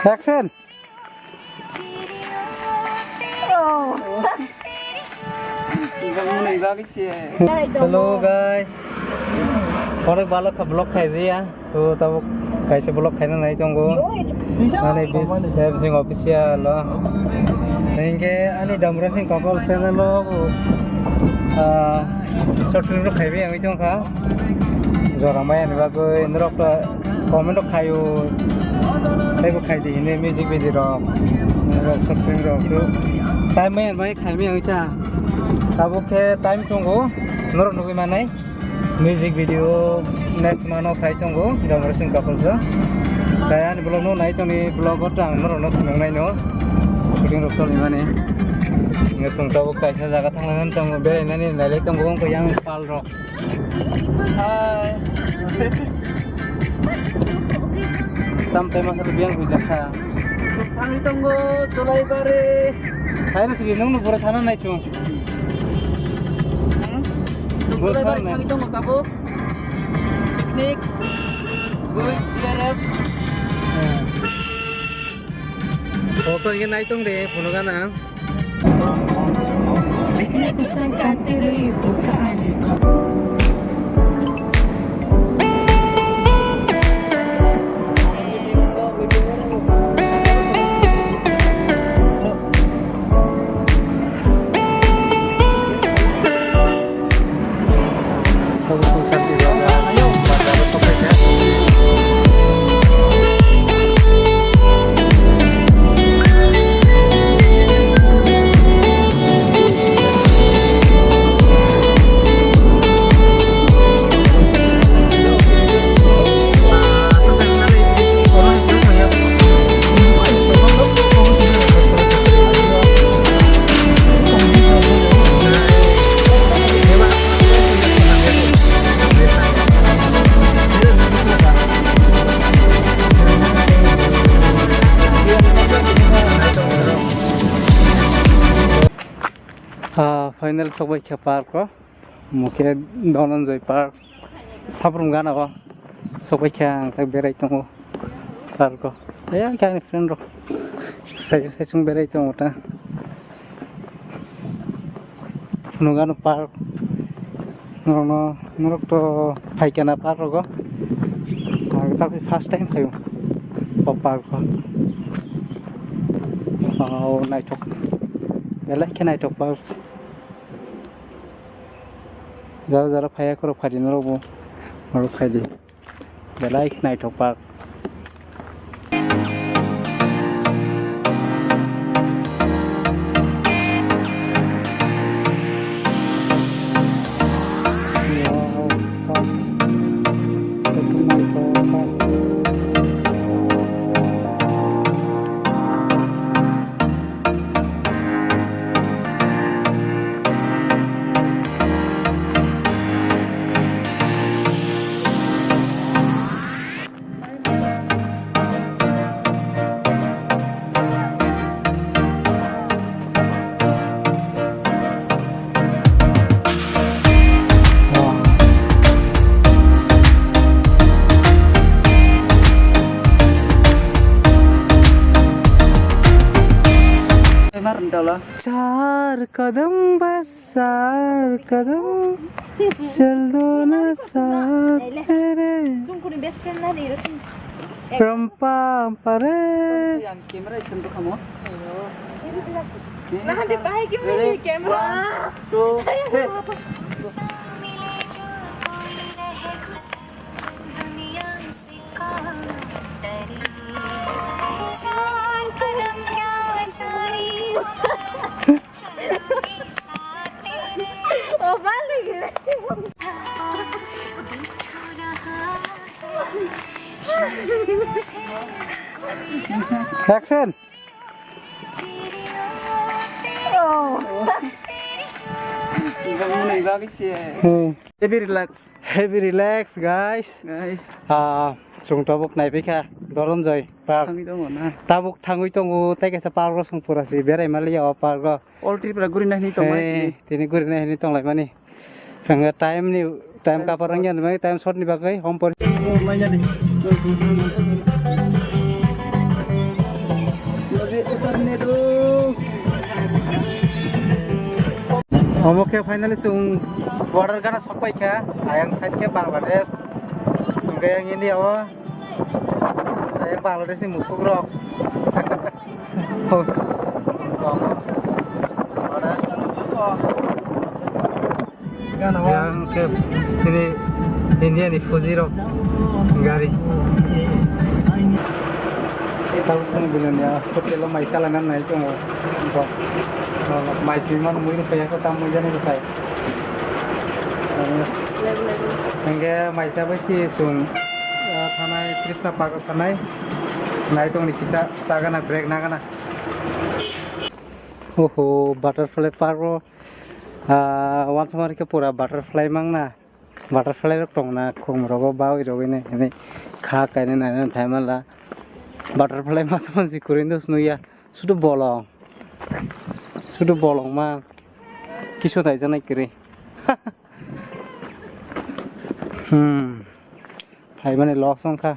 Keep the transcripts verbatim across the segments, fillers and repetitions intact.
Action. Hello guys. Onek balo kha vlog khaijaya. To tabuk kaisa vlog khaina nai tongo. Ani bis Seb Singh official o. Hingke ani Damra Singh Kapal channel o, ah, short film rok khaibai wngwi tongkha. Jora maya ni bagwi norok to comment rok khaio. Teibo khaidi hini music video rok. Norok short film rok to. Time maya bai khaimai wngwi ta. Tabuk khe time tongo. Norok nugwi manai. Music video next month o khai tongo, Damra Singh Couples o. Tai ani vlog no nai tongni vlog o tang norok no phunuk nai no. Shooting rok choli mani. Nge sung tabuk kaisa jaga thang lai tongo, berai nani nai lai tongo, wngkha yang pal rok. Hai. Tam tai masa biang huja kha. Thangwi tongo, Jolaibari. Hai no suri nung no bura sana nai chung. Hmm? Jolaibari thangwi tongo tabuk. Picnic. Gui, D R S. Photo nge nai tong de, phono gana. Ah, final sokbai kha park o. Mukhe Dhananjay Park. Sabrum gana o. Sokbai kha ang tak berai tongo park o. Ayang khe ani friend rok. Sai sai chung berai tongo ta. Phunukgano park. Norokno, norok to phaikha na park rogo. Ang ta first time phaio o park o. Wow, naithok. Belai khe naithok park. Jara jara phaiya khorok phaidi norokbo. Norok phaidi. Belai khe naithok park. Char kadam bas. Char kadam chal do na saath mere. Sungkuni best friend na ni, Roshan. Ram pam pare. Yang camera item tu kamu. Nah, di pakai camera, ready? Camera. One, two, three. Action. Hmm. Heavy relax. Heavy relax, guys. Guys. Ah, chwng tabuk naipaikha Dhananjay Park. Thangwi tongo na? Tabuk thangwi tongo, tei kaisa park o chwng pura se berai maliya o park o. All Tripura guri nai hwnwi tongmani. Hey, tini guri nai hwnwi tonglaimani. Hwnga time ni, time kapar wngya ni bagwi, time short ni bagwi hom pori. Oh, mai ya de. Omo khe finally chwng border gana sok pai kha. Ayang side khe Bangladesh. Chwng khe yang India o. Ayang Bangladesh ni musuk rok. Border. Yang khe sini India ni fuji rok gari. Tamo sini bilania hotel o mai chalana nai tongo. Bo, bo, mai simi mano mui rok kaya ko tam mui jani ko tai. Hingke mai chabai si sung, ah, thanai Krishna Park o thanai. Nai tongni kisa chagana break nagana. Oho, butterfly park o, ah, wansukmani khe pura butterfly mangna. Butterfly rok tongna khum rogo bawi rogwi nai hinwi kha kainwi nainani phai manla. Butterfly masa mansi kwrwi no swnwi ya. Sudu bolong. Sudu bolong ma. Kisu naijaknai kwrwi. Hmm. Phaimani loss wngkha.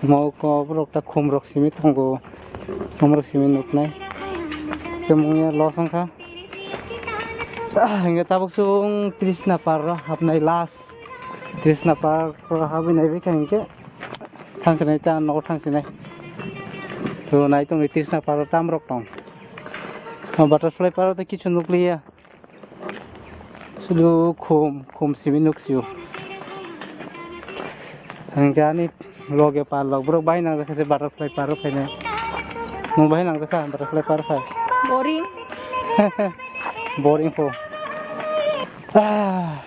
Moko borok ta khum rok simi tongo. Khum rok simi nuknai. Tei mungya loss wngkha. Ah, hingke tabuk chwng Trishna Park o hapnai last. Trishna Park o habwi naibai kha hingke thangsinai ta nogo thangsinai. To nai tongni Trishna Park o tam rok tong. O butterfly park o tei kichu nukliya. Sudu khum, khum simi nuksio. Hingke ani loge parlok borok bai nangjakha se butterfly park o phainai. Nwng bai nangjakha butterfly park o phai. Boring. Boring po. Ah,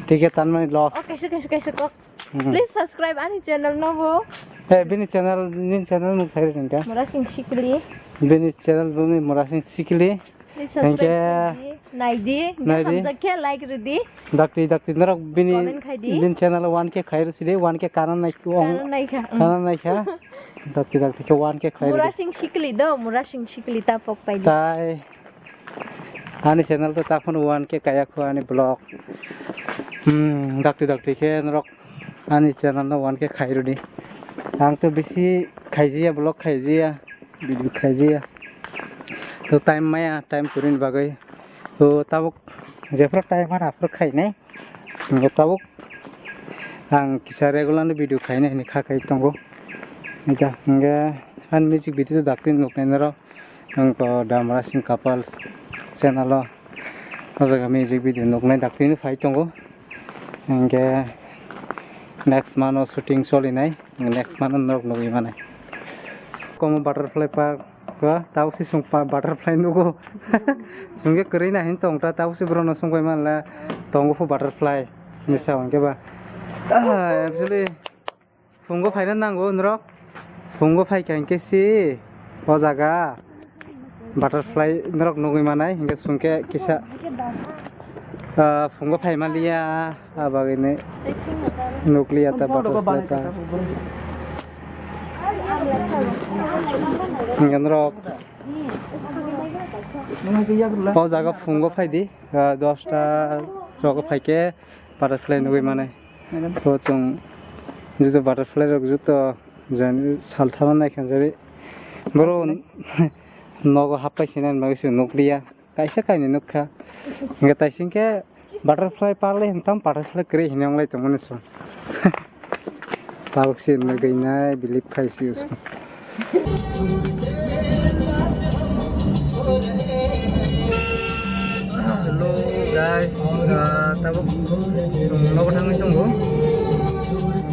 ticket tanmani loss. Oh, kaisa, kaisa, kaisa kok. Hmm. Please subscribe ani channel no bo. Eh, bini channel, nini channel mung sai ringka. Murasing Sikli. Bini channel bumi Murasing Sikli. Please subscribe Thank you. Khaidi, naidi, Naidi. Hamjak khe like ridi. Dakti, dakti, norok bini, Comment khaidi. Bini channel o one K khai rw sidi, one K kanan nai kha. Kanan nai kha. Kanan nai kha. Dakti, dakti khe one K khai rw. Murasing Sikli do, Murasing Sikli ta pok paidi. Tai. Ani channel to takhon one K kaya kho ani vlog. Hmm, dakti, dakti khe norok ani channel no one K khai rw di. Ang to bisi khaijiya, vlog khaijiya. Video khaijiya. To time maya, time kwrwini bagwi. To tabuk jephuru time mana aphuru khainai. Hingke tabuk ang kisa regular no video khainai hinwi kha khai tongo. Hingke, hingke ani music video to dakti nuknai norok. Ang ko Damra Singh Kapal channel o. O jaga music video nuknai dakti no phai tongo. Hingke next month o shooting cholinai. Next month norok nugwi mano. Komo butterfly park o, tausi sung pa butterfly nugo. Sungke kwrwi na hin tong ta, tausi borok no sungbai manla tongo pho butterfly. Misa hwnkhe ba. Ah, actually, phungo phaina nango norok. Phungo phaikha hinkhe si o jaga. Butterfly norok nugwi manai, hinkhe sungkhe kisa, ah, phungo phai manliya, ah, bagwino nukliya ta butterfly ta. Hinkhe norok o jaga phungo phaidi, ah, dosta rogo phaikhe butterfly nugwi manai. To chwng juto butterfly rok juto jani salthano naikha jari. Boro nogo happai sinani bagwi se nukliya. Kaisa kainwi nukha. Hingke taisingke butterfly parle hintam butterfly kwrwi hinwi wnglai tongmani chwng. Tabuk se nugwi nai believe khai se chwng. Hello guys, ah, tabuk chwng nogo thangwi tongo.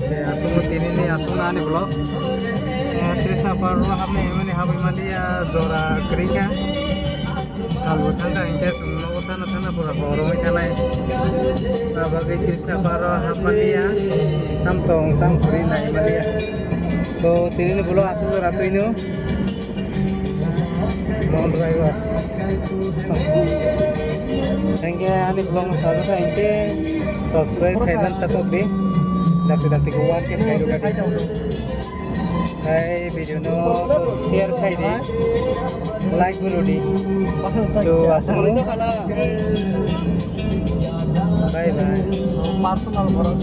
Aswkno tinini aswkno ani vlog. Ah, Trishna Park o hapnai hwnwi habwi manliya, jora kwrwi kha. Salbo thangkha hinkhe chwng nogo thana thana pura horomwi thanai. Abagwi Trishna Park o hapmanliya, tam tong tam kwrwi naimanliya. To tinini vlog aswk jora twino. Long driver. Hinkhe ani vlog no sajak kha hinkhe subscribe khaiman ta kok di. Dakti dakti ko one K khairok di. Hai video no share khai di. Like bo rw di. To aswk no. Bye bye. Personal borok.